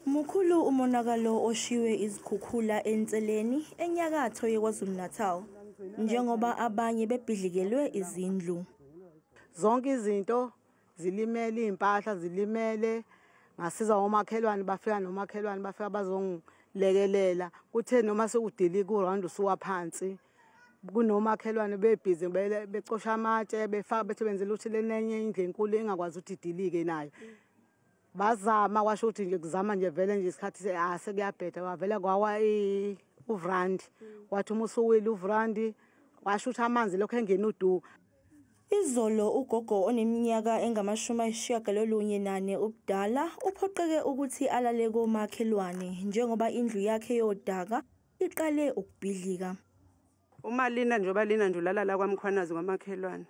Mukhulu umonakalo oshiwe izikhukhula eNseleni enyakatho yeKwaZulu-Natal, njengoba abanye bebhidlikelwe izindlu. Zonke izinto zilimele, iy'mpahla zilimele. Ngasiza omakhelwane, bafika nomakhelwane, bafika bazongilekelela. Kuthe noma sekudilika uround usuwa phansi, kunomakhelwane bebhizi becosha amatshe, befaka, bethi benzela ukuthi lenenye indlu enkulu engakwazi ukuthi idilike nayo. Bazama, kwasho ukuthi nje kuzama nje vele nje isikhathi sekuyabheda, kwavele kwawa uvrandi. Wathi uma usuwile uvrandi, washo ukuthi amanzi lokho engena udu. Izolo ugogo oneminyaka engama-94 ubudala uphoqeke ukuthi alale komakhelwane njengoba indlu yakhe yodaka iqale ukubhidlika. Uma lina njengoba lina nje ulala la kwaMkhwanazi kwamakhelwane.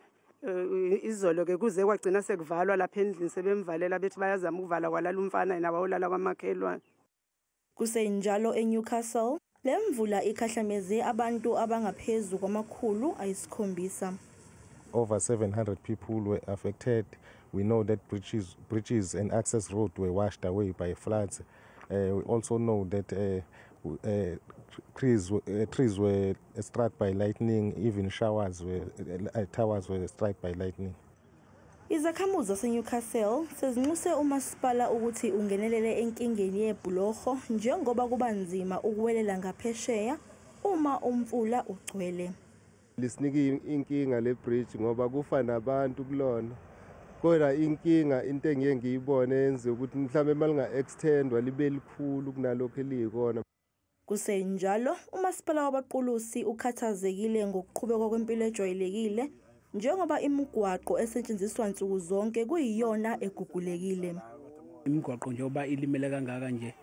Izolo ke kuze kwagcina sekuvalwa lapha endlini, sebemvalela bethi bayazama ukuvala, kwalala umfana yena wawulala kwamakhelwane. Kusenjalo eNewcastle, le mvula ikhahlameze abantu abangaphezu kwama-700. Over 700 people were affected. We know that bridges and access roads were washed away by floods. We also know that trees were struck by lightning, even towers were struck by lightning. Izakhamuzi zaseNewcastle sezinxuse umasipala ukuthi ungenelele enkingeni yebhuloho njengoba kuba nzima ukuwelela ngaphesheya uma umfula ugcwele. Lisinika inkinga le bridge ngoba kufa nabantu kulona. Kodwa inkinga into engiye ngiyibone yenze ukuthi mhlawumbe malinga-extendwa libe likhulu kunalokho eliyikona. Kusenjalo, umasipala wabaQulusi ukhathazekile ngokuqhubeka kwempilo ejwayelekile njengoba imigwaqo esetshenziswa nsuku zonke kuyiyona egugulekile. Imigwaqo njengoba ilimele kangaka nje,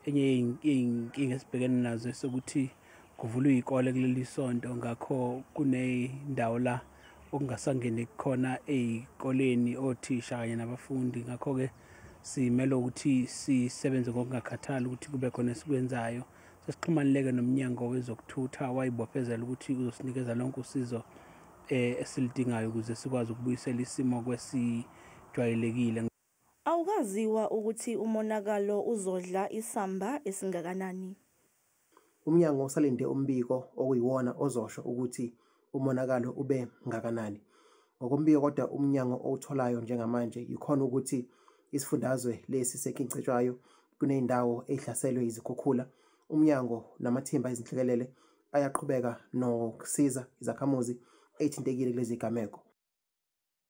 enye iy'nkinga esibhekene nazo sokuthi kuvulwe iy'kole kuleli sonto, ngakho kuney'ndawo la okungasangeni khona ey'koleni othisha kanye nabafundi. Ngakho-ke simele ukuthi sisebenze ngokungakhathali ukuthi kube khona esikwenzayo. Sesixhumanileke nomnyango wezokuthutha, wayibophezela ukuthi uzosinikeza lonke usizo esilidingayo ukuze sikwazi ukubuyisela isimo kwesijwayelekile. Awukaziwa ukuthi umonakalo uzodla isamba esingakanani. Umnyango usalinde umbiko okuyiwona ozosho ukuthi umonakalo ube ngakanani. Ngokombiko kodwa umnyango owutholayo njengamanje yikhona ukuthi isifundazwe lesi seKing Cetshwayo kuney'ndawo ey'hlaselwe izikhukhula. Umnyango namathimba ezinhlekelele ayaqhubeka nokusiza izakhamuzi ey'thintekile kulezi gameko.